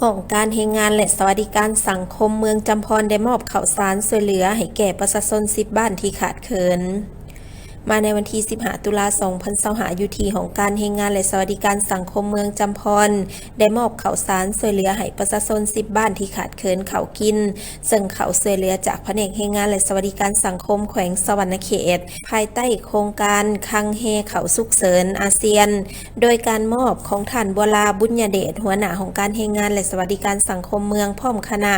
ຫ້ອງການແຮງງານ ແລະ ສະຫວັດດີການສັງຄົມເມືອງຈຳພອນ ໄດ້ມອບເຂົ້າສານຊ່ວຍເຫຼືອໃຫ້ແກ່ປະຊາຊົນສິບບ້ານທີ່ຂາດເຂີນ. ມາໃນວັນທີສິບຫ້າ ຕຸລາ ສອງພັນຊາວຫ້າ ຢູ່ທີ່ຫ້ອງການແຮງງານ ແລະ ສະຫວັດດີການສັງຄົມເມືອງຈຳພອນ ໄດ້ມອບເຂົ້າສານຊ່ວຍເຫຼືອໃຫ້ປະຊາຊົນສິບບ້ານທີ່ຂາດເຂີນເຂົ້າກິນ, ເຊິ່ງເຂົ້າຊ່ວຍເຫຼືອຈາກພະແນກແຮງງານ ແລະ ສະຫວັດດີການສັງຄົມແຂວງສະຫວັນນະເຂດ ພາຍໃຕ້ໂຄງການຄັງແຮເຂົ້າສຸກເສີນອາຊຽນ ໂດຍການມອບຂອງທ່ານ ບົວລາ ບຸນຍະເດດ ຫົວໜ້າຫ້ອງການແຮງງານ ແລະ ສະຫວັດດີການສັງຄົມເມືອງ ພ້ອມຄະນະ.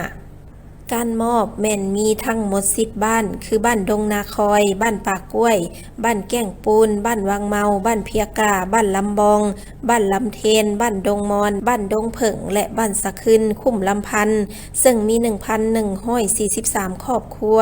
ການມອບແມ່ນມີທັງໝົດສິບບ້ານ ຄື ບ້ານດົງນາຄອຍ, ບ້ານປາກກ້ວຍ, ບ້ານແກ້ງປູນ, ບ້ານວັງເມົາ, ບ້ານເພຍກາ, ບ້ານລຳບອງ, ບ້ານລຳເທນ, ບ້ານດົງມອນ, ບ້ານດົງເຜິ້ງ ແລະ ບ້ານສະຄືນ, ຄຸ້ມລຳພັນ, ເຊິ່ງມີໜຶ່ງພັນໜຶ່ງຮ້ອຍສີ່ສິບສາມຄອບຄົວ.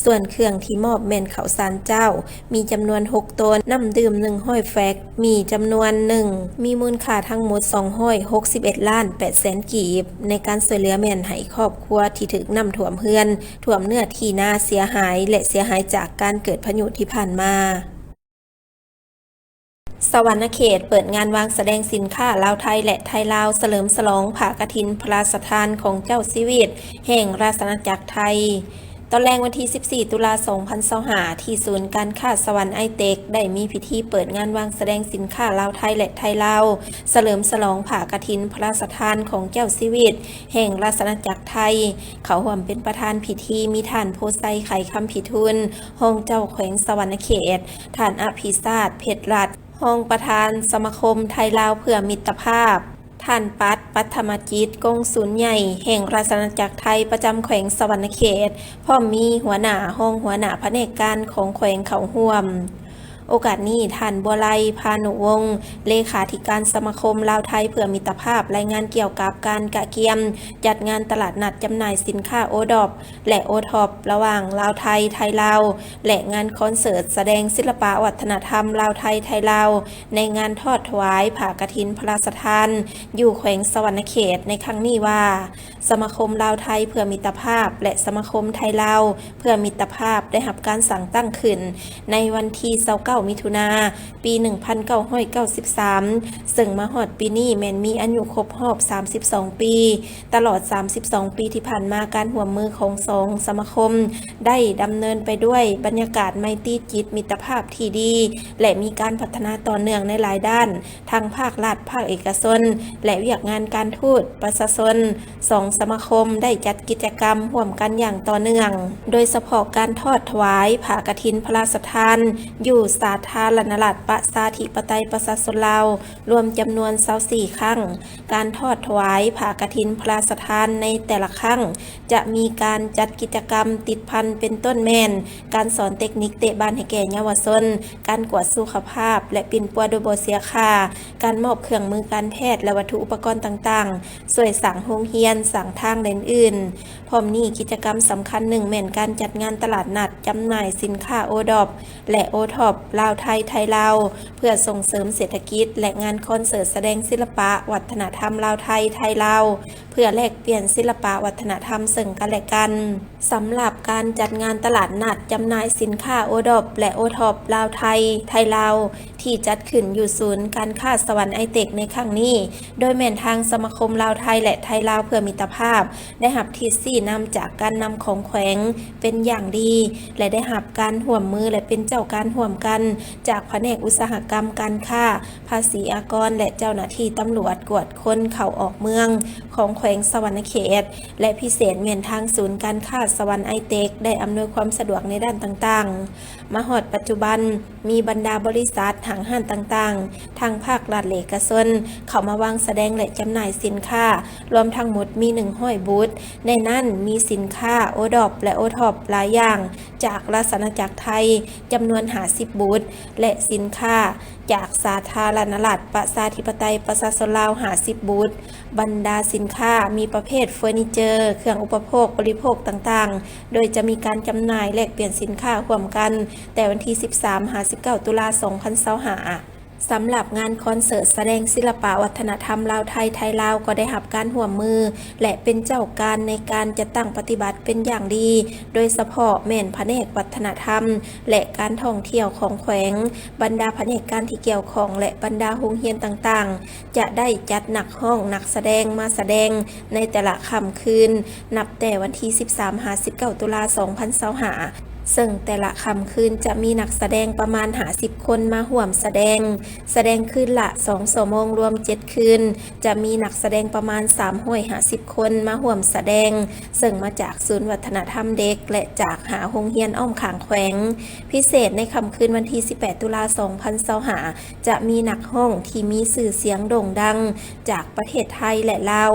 ສ່ວນເຄື່ອງທີ່ມອບແມ່ນເຂົ້າສານເຈົ້າ ມີຈຳນວນຫົກໂຕນ, ນ້ຳດື່ມໜຶ່ງຮ້ອຍແຟັກ, ມີຈຳນວນໜຶ່ງ, ມີມູນຄ່າທັງໝົດສອງຮ້ອຍຫົກສິບເອັດລ້ານແປດແສນກີບ. ໃນການຊ່ວຍເຫຼືອແມ່ນໃຫ້ຄອບຄົວທີ່ຖືກນ້ຳຖ້ວມເຮືອນ, ຖ້ວມເນື້ອທີ່ນາເສຍຫາຍ ແລະ ເສຍຫາຍຈາກການເກີດພາຍຸທີ່ຜ່ານມາ. ສະຫວັນນະເຂດເປີດງານວາງສະແດງສິນຄ້າລາວໄທ ແລະ ໄທລາວ ສະເຫຼີມສະຫຼອງຜ້າກະຖິນພະລາຊະທານຂອງເຈົ້າຊີວິດແຫ່ງລາຊະອານາຈັກໄທ. ຕອນແລງວັນທີສິບສີ່ ຕຸລາ ສອງພັນຊາວຫ້າ ທີ່ສູນການຄ້າສະຫວັນໄອເຕັກ ໄດ້ມີພິທີເປີດງານວາງສະແດງສິນຄ້າລາວໄທ ແລະ ໄທລາວ ສະເຫຼີມສະຫຼອງຜ້າກະຖິນພະລາຊະທານຂອງເຈົ້າຊີວິດແຫ່ງລາຊະອານາຈັກໄທ. ເຂົ້າຮ່ວມເປັນປະທານພິທີມີທ່ານ ໂພໄຊ ໄຂຄຳພິທູນ ຮອງເຈົ້າແຂວງສະຫວັນນະເຂດ, ທ່ານ ອະພິຊາດ ເພັດລັດ ຮອງປະທານສະມາຄົມໄທລາວເພື່ອມິດຕະພາບ, ທ່ານ ປັດ ປັດທະມະຈິດ ກົງສູນໃຫຍ່ແຫ່ງລາຊະອານາຈັກໄທປະຈຳແຂວງສະຫວັນນະເຂດ, ພ້ອມມີຫົວໜ້າ, ຮອງຫົວໜ້າພະແນກການຂອງແຂວງເຂົ້າຮ່ວມ. ໂອກາດນີ້, ທ່ານ ບົວໄລ ພານຸວົງ ເລຂາທິການສະມາຄົມລາວໄທເພື່ອມິດຕະພາບ ລາຍງານກ່ຽວກັບການກະກຽມຈັດງານຕະຫຼາດນັດຈຳໜ່າຍສິນຄ້າໂອດອບ ແລະ ໂອທອບ ລະຫວ່າງລາວໄທ ໄທລາວ ແລະ ງານຄອນເສີດສະແດງສິລະປະວັດທະນະທຳລາວໄທ ໄທລາວ ໃນງານທອດຖວາຍຜ້າກະຖິນພະລາຊະທານ ຢູ່ແຂວງສະຫວັນນະເຂດໃນຄັ້ງນີ້ວ່າ, ສະມາຄົມລາວໄທເພື່ອມິດຕະພາບ ແລະ ສະມາຄົມໄທລາວເພື່ອມິດຕະພາບ ໄດ້ຮັບການສ້າງຕັ້ງຂຶ້ນໃນວັນທີຊາວເກົ້າ ມິຖຸນາ ປີໜຶ່ງພັນເກົ້າຮ້ອຍເກົ້າສິບສາມ ເຊິ່ງມາຮອດປີນີ້ແມ່ນມີອາຍຸຄົບຮອບສາມສິບສອງປີ. ຕະຫຼອດສາມສິບສອງປີທີ່ຜ່ານມາ, ການຮ່ວມມືຂອງສອງສະມາຄົມໄດ້ດຳເນີນໄປດ້ວຍບັນຍາກາດໄມຕີຈິດມິດຕະພາບທີ່ດີ ແລະ ມີການພັດທະນາຕໍ່ເນື່ອງໃນຫຼາຍດ້ານ, ທັງພາກລັດ, ພາກເອກະຊົນ ແລະ ວຽກງານການທູດ, ປະຊາຊົນ. ສອງສະມາຄົມໄດ້ຈັດກິດຈະກຳຮ່ວມກັນຢ່າງຕໍ່ເນື່ອງ, ໂດຍສະເພາະການທອດຖວາຍຜ້າກະຖິນພະລາຊະທານຢູ່ສາທາລະນະລັດ ປະຊາທິປະໄຕ ປະຊາຊົນລາວ ລວມຈຳນວນຊາວສີ່ຄັ້ງ. ການທອດຖວາຍຜ້າກະຖິນພະລາຊະທານໃນແຕ່ລະຄັ້ງ ຈະມີການຈັດກິດຈະກຳຕິດພັນ ເປັນຕົ້ນແມ່ນ ການສອນເຕັກນິກເຕະບານໃຫ້ແກ່ເຍົາວະຊົນ, ການກວດສຸຂະພາບ ແລະ ປິ່ນປົວໂດຍບໍ່ເສຍຄ່າ, ການມອບເຄື່ອງມືການແພດ ແລະ ວັດຖຸອຸປະກອນຕ່າງໆ, ຊ່ວຍສ້າງໂຮງຮຽນ, ສ້າງທາງ ແລະ ອື່ນໆ. ພ້ອມນີ້, ກິດຈະກຳສຳຄັນໜຶ່ງແມ່ນການຈັດງານຕະຫຼາດນັດຈຳໜ່າຍສິນຄ້າໂອດອບ ແລະ ໂອທອບ ລາວໄທ ໄທລາວ ເພື່ອສົ່ງເສີມເສດຖະກິດ ແລະ ງານຄອນເສີດສະແດງສິລະປະວັດທະນະທຳລາວໄທ ໄທລາວ ເພື່ອແລກປ່ຽນສິລະປະວັດທະນະທຳເຊິ່ງກັນ ແລະ ກັນ. ສຳລັບການຈັດງານຕະຫຼາດນັດຈຳໜ່າຍສິນຄ້າໂອດອບ ແລະ ໂອທອບ ລາວໄທ ໄທລາວ ທີ່ຈັດຂຶ້ນຢູ່ສູນການຄ້າສະຫວັນໄອເຕັກໃນຄັ້ງນີ້, ໂດຍແມ່ນທາງສະມາຄົມລາວໄທ ແລະ ໄທລາວເພື່ອມິດຕະພາບ ໄດ້ຮັບທິດຊີ້ນຳຈາກການນຳຂອງແຂວງເປັນຢ່າງດີ ແລະ ໄດ້ຮັບການຮ່ວມມື ແລະ ເປັນເຈົ້າການຮ່ວມກັນຈາກພະແນກອຸດສາຫະກຳ, ການຄ້າ, ພາສີອາກອນ ແລະ ເຈົ້າໜ້າທີ່ຕຳຫຼວດກວດຄົນເຂົ້າອອກເມືອງຂອງແຂວງສະຫວັນນະເຂດ ແລະ ພິເສດແມ່ນທາງສູນການຄ້າສະຫວັນໄອເຕັກ ໄດ້ອຳນວຍຄວາມສະດວກໃນດ້ານຕ່າງໆ. ມາຮອດປັດຈຸບັນ, ມີບັນດາບໍລິສັດ, ຫ້າງຮ້ານຕ່າງໆ ທັງພາກລັດ ແລະ ເອກະຊົນ ເຂົ້າມາວາງສະແດງ ແລະ ຈຳໜ່າຍສິນຄ້າ ລວມທັງໝົດມີໜຶ່ງຮ້ອຍບຸດ, ໃນນັ້ນມີສິນຄ້າໂອດອບ ແລະ ໂອທອບ ຫຼາຍຢ່າງ ຈາກລາຊະອານາຈັກໄທ ຈຳນວນຫ້າສິບບຸດ ແລະ ສິນຄ້າຈາກສາທາລະນະລັດ ປະຊາທິປະໄຕ ປະຊາຊົນລາວ ຫ້າສິບບຸດ. ບັນດາສິນຄ້າມີປະເພດເຟີນີເຈີ, ເຄື່ອງອຸປະໂພກບໍລິໂພກຕ່າງໆ, ໂດຍຈະມີການຈຳໜ່າຍແລກປ່ຽນສິນຄ້າຮ່ວມກັນ ແຕ່ວັນທີສິບສາມ ຫາ ສິບເກົ້າ ຕຸລາ ສອງພັນຊາວຫ້າ. ສຳລັບງານຄອນເສີດສະແດງສິລະປະວັດທະນະທຳລາວໄທ ໄທລາວ ກໍໄດ້ຮັບການຮ່ວມມື ແລະ ເປັນເຈົ້າການໃນການຈັດຕັ້ງປະຕິບັດເປັນຢ່າງດີ, ໂດຍສະເພາະແມ່ນພະແນກວັດທະນະທຳ ແລະ ການທ່ອງທ່ຽວຂອງແຂວງ, ບັນດາພະແນກການທີ່ກ່ຽວຂ້ອງ ແລະ ບັນດາໂຮງຮຽນຕ່າງໆ ຈະໄດ້ຈັດນັກຮ້ອງ, ນັກສະແດງມາສະແດງໃນແຕ່ລະຄ່ຳຄືນ, ນັບແຕ່ວັນທີສິບສາມຫາສິບເກົ້າ ຕຸລາ ສອງພັນຊາວຫ້າ ເຊິ່ງແຕ່ລະຄ່ຳຄືນຈະມີນັກສະແດງປະມານຫ້າສິບຄົນມາຮ່ວມສະແດງ, ສະແດງຄືນລະສອງຊົ່ວໂມງ, ລວມເຈັດຄືນ, ຈະມີນັກສະແດງປະມານສາມຮ້ອຍຫ້າສິບຄົນມາຮ່ວມສະແດງ, ເຊິ່ງມາຈາກສູນວັດທະນະທຳເດັກ ແລະ ຈາກຫ້າໂຮງຮຽນອ້ອມຂ້າງແຂວງ. ພິເສດໃນຄ່ຳຄືນວັນທີສິບແປດ ຕຸລາ ສອງພັນຊາວຫ້າ ຈະມີນັກຮ້ອງທີ່ມີຊື່ສຽງໂດ່ງດັງຈາກປະເທດໄທ ແລະ ລາວ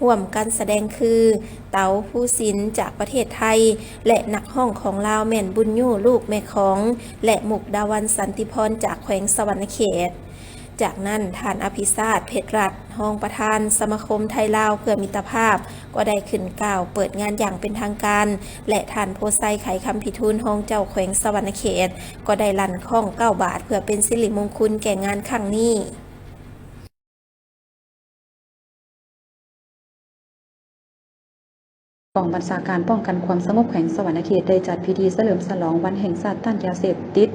ຮ່ວມກັນສະແດງຄື ເຕົາ ພູສິນ ຈາກປະເທດໄທ ແລະ ນັກຮ້ອງຂອງລາວແມ່ນ ບຸນຍູ ລູກແມ່ຂອງ ແລະ ມຸກດາວັນ ສັນຕິພອນ ຈາກແຂວງສະຫວັນນະເຂດ. ຈາກນັ້ນ ທ່ານ ອະພິຊາດ ເພັດລັດ ຮອງປະທານສະມາຄົມໄທລາວເພື່ອມິດຕະພາບ ກໍໄດ້ຂຶ້ນກ່າວເປີດງານຢ່າງເປັນທາງການ ແລະ ທ່ານ ໂພໄຊ ໄຂຄຳພິທູນ ຮອງເຈົ້າແຂວງສະຫວັນນະເຂດ ກໍໄດ້ລັ່ນຄ້ອງເກົ້າບາດ ເພື່ອເປັນສິລິມົງຄຸນແກ່ງານຄັ້ງນີ້. ກອງບັນຊາການປ້ອງກັນຄວາມສະຫງົບແຂວງສະຫວັນນະເຂດ ໄດ້ຈັດພິທີສະເຫຼີມສະຫຼອງວັນແຫ່ງຊາດຕ້ານຢາເສບຕິດ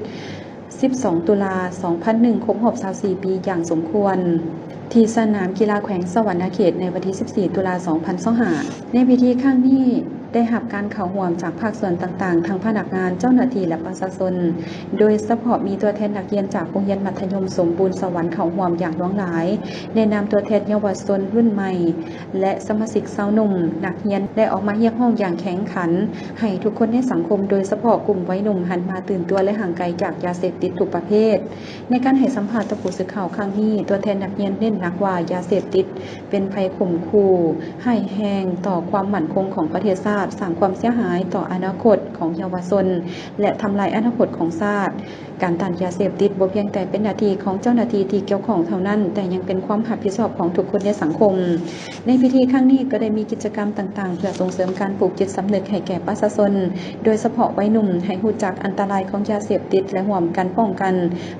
ສິບສອງ ຕຸລາ ສອງພັນໜຶ່ງ ຄົບຮອບ ຊາວສີ່ ປີ ຢ່າງສົມຄວນ ທີ່ສະໜາມກິລາແຂວງສະຫວັນນະເຂດ ໃນວັນທີ ສິບສີ່ ຕຸລາ ສອງພັນຊາວຫ້າ. ໃນພິທີຄັ້ງນີ້ ໄດ້ຮັບການເຂົ້າຮ່ວມຈາກພາກສ່ວນຕ່າງໆ ທັງພະນັກງານ, ເຈົ້າໜ້າທີ່ ແລະ ປະຊາຊົນ, ໂດຍສະເພາະມີຕົວແທນນັກຮຽນຈາກໂຮງຮຽນມັດທະຍົມສົມບູນສະຫວັນເຂົ້າຮ່ວມຢ່າງຫຼວງຫຼາຍ, ໃນນາມຕົວແທນເຍົາວະຊົນລຸ້ນໃໝ່ ແລະ ສະມາຊິກຊາວໜຸ່ມ, ນັກຮຽນ ໄດ້ອອກມາຮຽກຮ້ອງຢ່າງແຂງຂັນ ໃຫ້ທຸກຄົນໃນສັງຄົມ, ໂດຍສະເພາະກຸ່ມໄວໜຸ່ມ ຫັນມາຕື່ນຕົວ ແລະ ຫ່າງໄກຈາກຢາເສບຕິດທຸກປະເພດ. ໃນການໃຫ້ສຳພາດຕໍ່ຜູ້ສື່ຂ່າວຄັ້ງນີ້, ຕົວແທນນັກຮຽນເນັ້ນໜັກວ່າ ຢາເສບຕິດເປັນໄພຂົ່ມຂູ່ຮ້າຍແຮງຕໍ່ຄວາມໝັ້ນຄົງຂອງປະເທດຊາດ, ສ້າງຄວາມເສຍຫາຍຕໍ່ອະນາຄົດຂອງເຍົາວະຊົນ ແລະ ທຳລາຍອະນາຄົດຂອງຊາດ. ການຕ້ານຢາເສບຕິດບໍ່ພຽງແຕ່ເປັນໜ້າທີ່ຂອງເຈົ້າໜ້າທີ່ທີ່ກ່ຽວຂ້ອງເທົ່ານັ້ນ, ແຕ່ຍັງເປັນຄວາມຮັບຜິດຊອບຂອງທຸກຄົນໃນສັງຄົມ. ໃນພິທີຄັ້ງນີ້ກໍໄດ້ມີກິດຈະກຳຕ່າງໆ ເພື່ອສົ່ງເສີມການປູກຈິດສຳນຶກໃຫ້ແກ່ປະຊາຊົນ, ໂດຍສະເພາະໄວໜຸ່ມ, ໃຫ້ຮູ້ຈັກອັນຕະລາຍຂອງຢາເສບຕິດ ແລະ ຮ່ວມກັນປ້ອງກັນ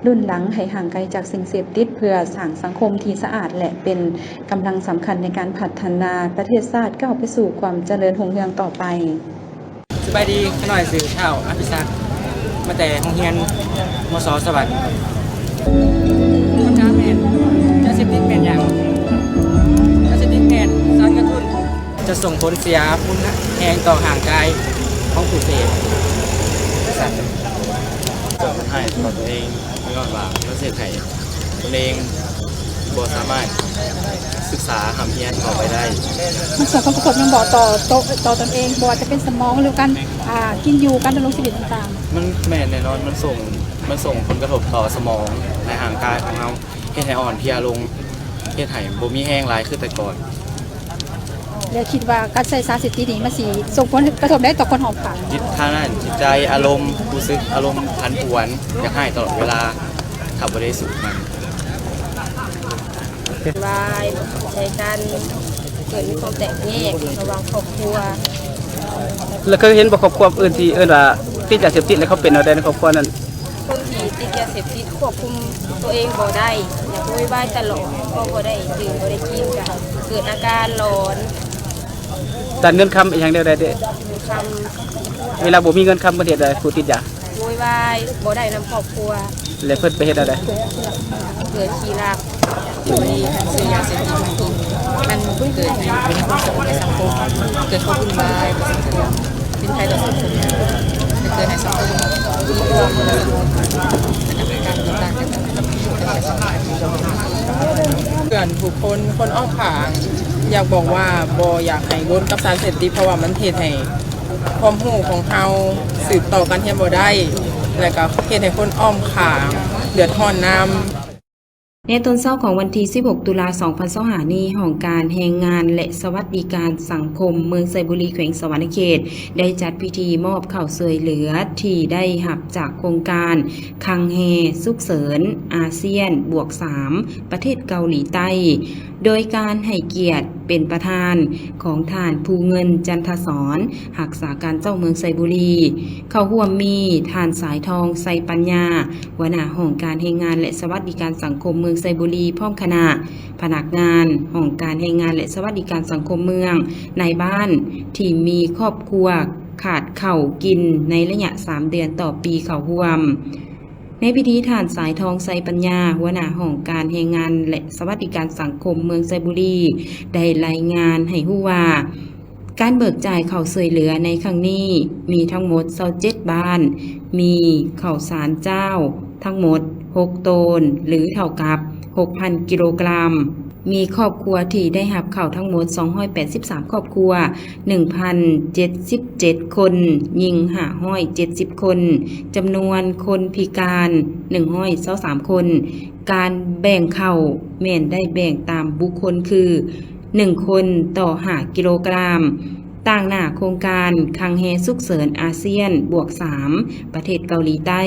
ລຸ້ນຫຼັງໃຫ້ຫ່າງໄກຈາກສິ່ງເສບຕິດ, ເພື່ອສ້າງສັງຄົມທີ່ສະອາດ ແລະ ເປັນກຳລັງສຳຄັນໃນການພັດທະນາປະເທດຊາດກ້າວໄປສູ່ຄວາມຈະເລີນຮຸ່ງເຮືອງຕໍ່ໄປ. ສະບາຍດີ, ຂ້ານ້ອຍຊື່ທ້າວ ອະພິສັກ, ມາແຕ່ໂຮງຮຽນ ມສ ສະຫວັນ. ຄຳຖາມແມ່ນ ຢາເສບຕິດແມ່ນຫຍັງ? ຢາເສບຕິດແມ່ນສານກະຕຸ້ນ ຈະສົ່ງຜົນເສຍຮຸນແຮງຕໍ່ຮ່າງກາຍຂອງຜູ້ເສບ. ສ່ງຜົນຮ້າຍຕໍ່ຕົວເອງ ຍ້ອນວ່າມັນເຮັດໃຫ້ຕົນເອງບໍ່ສາມາດສຶກສາຮ່ຳຮຽນຕໍ່ໄປໄດ້. ມັນສົ່ງຜົນກະທົບຫຍັງບໍ່ຕໍ່ໂຕ ຕໍ່ຕົນເອງ, ບໍ່ວ່າຈະເປັນສະໝອງ ຫຼື ການ ອ່າ ກິນຢູ່, ການດຳລົງຊີວິດຕ່າງໆ? ມັນແມ່ນແນ່ນອນ, ມັນສົ່ງ ມັນສົ່ງຜົນກະທົບຕໍ່ສະໝອງ ແລະ ຮ່າງກາຍຂອງເຮົາ, ເຮັດໃຫ້ອ່ອນເພຍລົງ, ເຮັດໃຫ້ບໍ່ມີແຮງຫຼາຍຄືແຕ່ກ່ອນ. ແລ້ວຄິດວ່າການໃຊ້ສານເສບຕິດນີ້ ມັນຊິສົ່ງຜົນກະທົບໃດຕໍ່ຄົນຮອບຂ້າງ? ຈິດທາງດ້ານຈິດໃຈ, ອາລົມ, ຮູ້ສຶກອາລົມຜັນຜວນ, ຢາກຮ້າຍຕະຫຼອດເວລາ ຖ້າບໍ່ໄດ້ສູບມັນ. ລາຍໃສ່ກັນ, ເກີດມີຄວາມແຕກແຍກລະຫວ່າງຄອບຄົວ. ແລ້ວເຄີຍເຫັນບໍ່ຄອບຄົວອື່ນທີ່ເອີ້ນວ່າຕິດຢາເສບຕິດ ແລ້ວເຂົາເປັນແນວໃດໃນຄອບຄົວນັ້ນ? ຄົນທີ່ຕິດຢາເສບຕິດຄວບຄຸມຕົວເອງບໍ່ໄດ້, ຢາກໂວຍວາຍຕະຫຼອດ, ພໍບໍ່ໄດ້ດື່ມບໍ່ໄດ້ກິນກະເກີດອາການຫຼອນ. ດ້ານເງິນຄຳອີ່ຫຍັງແນວໃດເດ້? ເງິນຄຳ. ເວລາບໍ່ມີເງິນຄຳເພິ່ນເຮັດໃດ? ຜູ້ຕິດຢາໂວຍວາຍບໍ່ໄດ້ນຳຄອບຄົວ. ແລ້ວເພິ່ນໄປເຮັດແນວໃດ? ເກີດຂີ້ລັກ, ເກີດຊື້ຢາເສບຕິດມາກິນ, ມັນເກີດໃຫ້ບໍ່ມີຄວາມສະຫງົບໃນສັງຄົມ, ເກີດຄວາມວຸ່ນວາຍ, ເປັນໄພຕໍ່ສັງຄົມ, ເກີດໃຫ້ສັງຄົມມີຄວາມບໍ່ສະຫງົບ, ແລະ ກະມີການຕໍ່ຕ້ານກັນ. ເພື່ອນທຸກຄົນ, ຄົນອ້ອມຂ້າງ ຢາກບອກວ່າບໍ່ຢາກໃຫ້ລົນກັບສານເສບຕິດ, ເພາະວ່າມັນເຮັດໃຫ້ຄວາມຮູ້ຂອງເຮົາສືບຕໍ່ການຮຽນບໍ່ໄດ້, ແລະ ກະເຮັດໃຫ້ຄົນອ້ອມຂ້າງເດືອດຮ້ອນນຳ. ໃນຕອນເຊົ້າຂອງວັນທີສິບຫົກ ຕຸລາ ສອງພັນຊາວຫ້ານີ້, ຫ້ອງການແຮງງານ ແລະ ສະຫວັດດີການສັງຄົມເມືອງໄຊບູລີ ແຂວງສະຫວັນນະເຂດ ໄດ້ຈັດພິທີມອບເຂົ້າຊ່ວຍເຫຼືອທີ່ໄດ້ຮັບຈາກໂຄງການຄັງແຮສຸກເສີນອາຊຽນບວກສາມ ປະເທດເກົາຫຼີໃຕ້ ໂດຍການໃຫ້ກຽດ ເປັນປະທານ ຂອງທ່ານ ພູເງິນ ຈັນທະສອນ ຮັກສາການເຈົ້າເມືອງໄຊບູລີ. ເຂົ້າຮ່ວມມີທ່ານ ສາຍທອງ ໄຊປັນຍາ ຫົວໜ້າຫ້ອງການແຮງງານ ແລະ ສະຫວັດດີການສັງຄົມເມືອງໄຊບູລີ ພ້ອມຄະນະ, ພະນັກງານຫ້ອງການແຮງງານ ແລະ ສະຫວັດດີການສັງຄົມເມືອງ, ນາຍບ້ານທີ່ມີຄອບຄົວຂາດເຂົ້າກິນໃນໄລຍະສາມເດືອນຕໍ່ປີເຂົ້າຮ່ວມ. ໃນພິທີ ທ່ານ ສາຍທອງ ໄຊປັນຍາ ຫົວໜ້າຫ້ອງການແຮງງານ ແລະ ສະຫວັດດີການສັງຄົມເມືອງໄຊບູລີ ໄດ້ລາຍງານໃຫ້ຮູ້ວ່າ ການເບີກຈ່າຍເຂົ້າຊ່ວຍເຫຼືອໃນຄັ້ງນີ້ມີທັງໝົດຊາວເຈັດບ້ານ, ມີເຂົ້າສານຈ້າວທັງໝົດຫົກໂຕນ ຫຼື ເທົ່າກັບຫົກພັນກິໂລກຣາມ, ມີຄອບຄົວທີ່ໄດ້ຮັບເຂົ້າທັງໝົດສອງຮ້ອຍແປດສິບສາມຄອບຄົວ, ໜຶ່ງພັນເຈັດສິບເຈັດຄົນ, ຍິງຫ້າຮ້ອຍເຈັດສິບຄົນ, ຈຳນວນຄົນພິການໜຶ່ງຮ້ອຍຊາວສາມຄົນ. ການແບ່ງເຂົ້າແມ່ນໄດ້ແບ່ງຕາມບຸກຄົນຄື ໜຶ່ງຄົນຕໍ່ຫ້າກິໂລກຣາມ. ຕາງໜ້າໂຄງການຄັງແຮສຸກເສີນອາຊຽນບວກສາມ ປະເທດເກົາຫຼີໃຕ້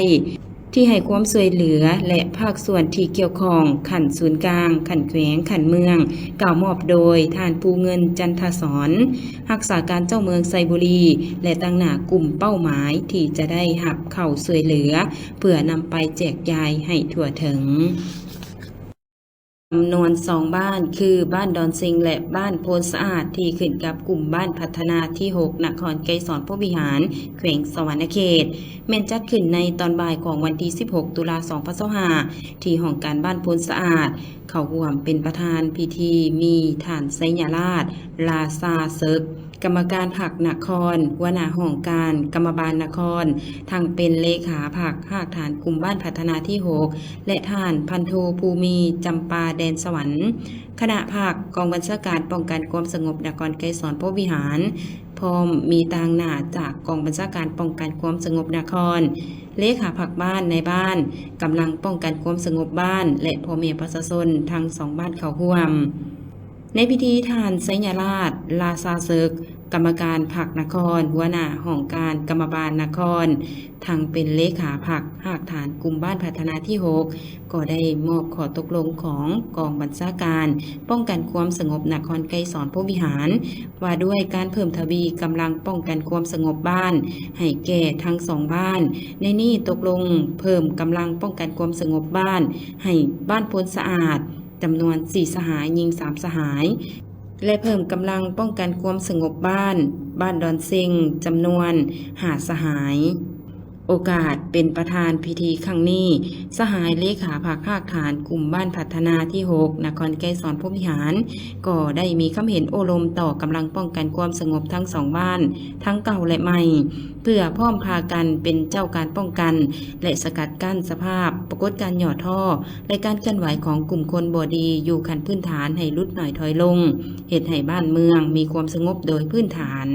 ທີ່ໃຫ້ຄວາມຊ່ວຍເຫຼືອ ແລະ ພາກສ່ວນທີ່ກ່ຽວຂ້ອງຂັ້ນສູນກາງ, ຂັ້ນແຂວງ, ຂັ້ນເມືອງ ກ່າວມອບໂດຍທ່ານ ພູເງິນ ຈັນທະສອນ ຮັກສາການເຈົ້າເມືອງໄຊບູລີ ແລະ ຕາງໜ້າກຸ່ມເປົ້າໝາຍທີ່ຈະໄດ້ຮັບເຂົ້າຊ່ວຍເຫຼືອ ເພື່ອນຳໄປແຈກຈ່າຍໃຫ້ທົ່ວເຖິງ. ຈຳນວນສອງບ້ານ ຄື ບ້ານດອນເຊັງ ແລະ ບ້ານໂພນສະອາດ ທີ່ຂຶ້ນກັບກຸ່ມບ້ານພັດທະນາທີຫົກ ນະຄອນໄກສອນພົມວິຫານ ແຂວງສະຫວັນນະເຂດ ແມ່ນຈັດຂຶ້ນໃນຕອນບ່າຍຂອງວັນທີສິບຫົກ ຕຸລາ ສອງພັນຊາວຫ້າ ທີ່ຫ້ອງການບ້ານໂພນສະອາດ. ເຂົ້າຮ່ວມເປັນປະທານພິທີມີທ່ານ ໄຊຍະລາດ ລາຊາເສິກ ກຳມະການພັກນະຄອນ, ຫົວໜ້າຫ້ອງການກຳມະບານນະຄອນ, ທັງເປັນເລຂາພັກຮາກຖານກຸ່ມບ້ານພັດທະນາທີຫົກ ແລະ ທ່ານ ພັນໂທ ພູມີ ຈຳປາແດນສະຫວັນ ຄະນະພັກກອງບັນຊາການປ້ອງກັນຄວາມສະຫງົບນະຄອນໄກສອນພົມວິຫານ, ພ້ອມມີຕາງໜ້າຈາກກອງບັນຊາການປ້ອງກັນຄວາມສະຫງົບນະຄອນ, ເລຂາພັກບ້ານ, ນາຍບ້ານ, ກຳລັງປ້ອງກັນຄວາມສະຫງົບບ້ານ ແລະ ພໍ່ແມ່ປະຊາຊົນທັງສອງບ້ານເຂົ້າຮ່ວມ. ໃນພິທີ ທ່ານ ໄຊຍະລາດ ລາຊາເສິກ ກຳມະການພັກນະຄອນ, ຫົວໜ້າຫ້ອງການກຳມະບານນະຄອນ, ທັງເປັນເລຂາພັກຮາກຖານກຸ່ມບ້ານພັດທະນາທີຫົກ ກໍໄດ້ມອບຂໍ້ຕົກລົງຂອງກອງບັນຊາການປ້ອງກັນຄວາມສະຫງົບນະຄອນໄກສອນພົມວິຫານ ວ່າດ້ວຍການເພີ່ມທະວີກຳລັງປ້ອງກັນຄວາມສະຫງົບບ້ານໃຫ້ແກ່ທັງສອງບ້ານ. ໃນນີ້ຕົກລົງເພີ່ມກຳລັງປ້ອງກັນຄວາມສະຫງົບບ້ານໃຫ້ບ້ານໂພນສະອາດ ຈຳນວນສີ່ສະຫາຍ, ຍິງສາມສະຫາຍ ແລະ ເພີ່ມກຳລັງປ້ອງກັນຄວາມສະຫງົບບ້ານ ບ້ານດອນເຊັງ ຈຳນວນຫ້າສະຫາຍ. ໂອກາດເປັນປະທານພິທີຄັ້ງນີ້, ສະຫາຍເລຂາພັກຮາກຖານກຸ່ມບ້ານພັດທະນາທີຫົກ ນະຄອນໄກສອນພົມວິຫານ ກໍໄດ້ມີຄຳເຫັນໂອ້ລົມຕໍ່ກຳລັງປ້ອງກັນຄວາມສະຫງົບທັງສອງບ້ານ ທັງເກົ່າ ແລະ ໃໝ່ ເພື່ອພ້ອມພາກັນເປັນເຈົ້າການປ້ອງກັນ ແລະ ສະກັດກັ້ນສະພາບປາກົດການຫຍໍ້ທໍ້ ແລະ ການເຄື່ອນໄຫວຂອງກຸ່ມຄົນບໍ່ດີຢູ່ຂັ້ນພື້ນຖານໃຫ້ຫຼຸດໜ້ອຍຖອຍລົງ, ເຮັດໃຫ້ບ້ານເມືອງມີຄວາມສະຫງົບໂດຍພື້ນຖານ.